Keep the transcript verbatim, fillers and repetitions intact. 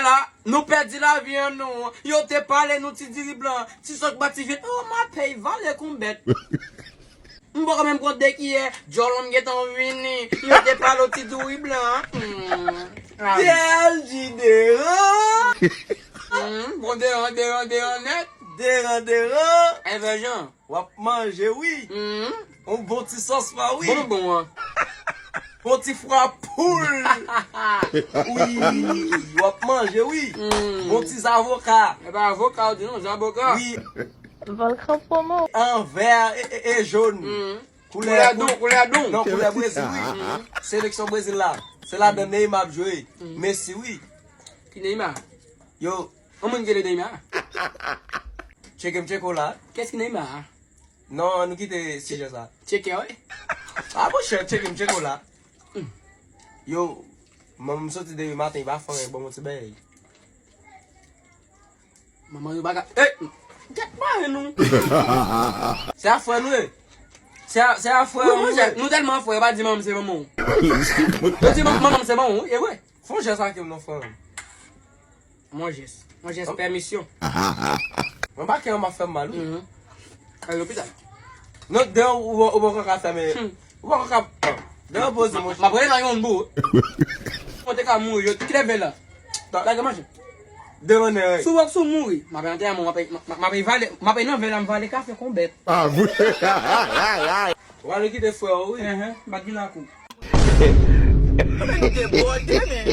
La, nou pèdi lavi an nou. Yo te pale nou ti diri blan. Ti sòk ba ti vit. Oh, m ap pèy vale kon bèt. M poko menm pran de kiyè. Djòlò m gentan vini. Yo te pale w ti diri blan. Hmm. Ah. T L G deran. Hmm. Bon, deran, deran, deran nèt. Deran, deran. Envèjan. W ap manje, wi. Hmm. On bon ti sòs pa, wi. Bon, bon, an. Bon ti fwa poul. Wi, w ap manje, wi. Hmm. Bon ti zavoka. E pa avoka, ou di non, zaboka. Wi. Volkan Promo. An vè e, e, e jòn. Hmm. Koulè, koulè don, koulè don. Non, koulè Brezil, wi. Hmm. Seleksyon Brezil la. Se ladan Neymar ap jwe. Hmm. Messi, wi. Ki Neymar? Yo. On moun ki rele Neymar? Tcheke m tcheke w la. Kiyès ki Neymar? Non, an nou kite sijè sa. Tcheke, wi. Ah, monchè, tcheke m tcheke w la. Hmm. Yo, manman m soti depi maten, li pa fè anyen, ban m yon ti bèy. Manman yo pa ka. Ey! Gèt mare nou! Se a frè nou ye? Se a, se a frè nou ye? Wi, monchè, nou tèlman frè, yo pa di manman m se manman w. Yo di man-, manman m se manman w, wi, e vre. Fè yon jès ak m non, frè m. Yon jès. Yon jès pèmisyon. Mwen pa kè yon m ap fè m mal, wi. Mhm. Al lopital. Non, devan ou, ou, ou poko ka fè, men. Hmm. Ou poko ka, devan poze, monchè. M ap rele nan yon bou. Mwen te ka mouri, yo, kite vè la. Lage manje. Devan nèg. Si w wè, si w mouri, m ap antèman, m ap, m ap, m ap vale, m ap nan vè la, m vale kafe kon bèt. Ah, wi. Ou ale kite frè ou, wi. Ehe, m pa t vin ak ou. Mwen te bòde, men.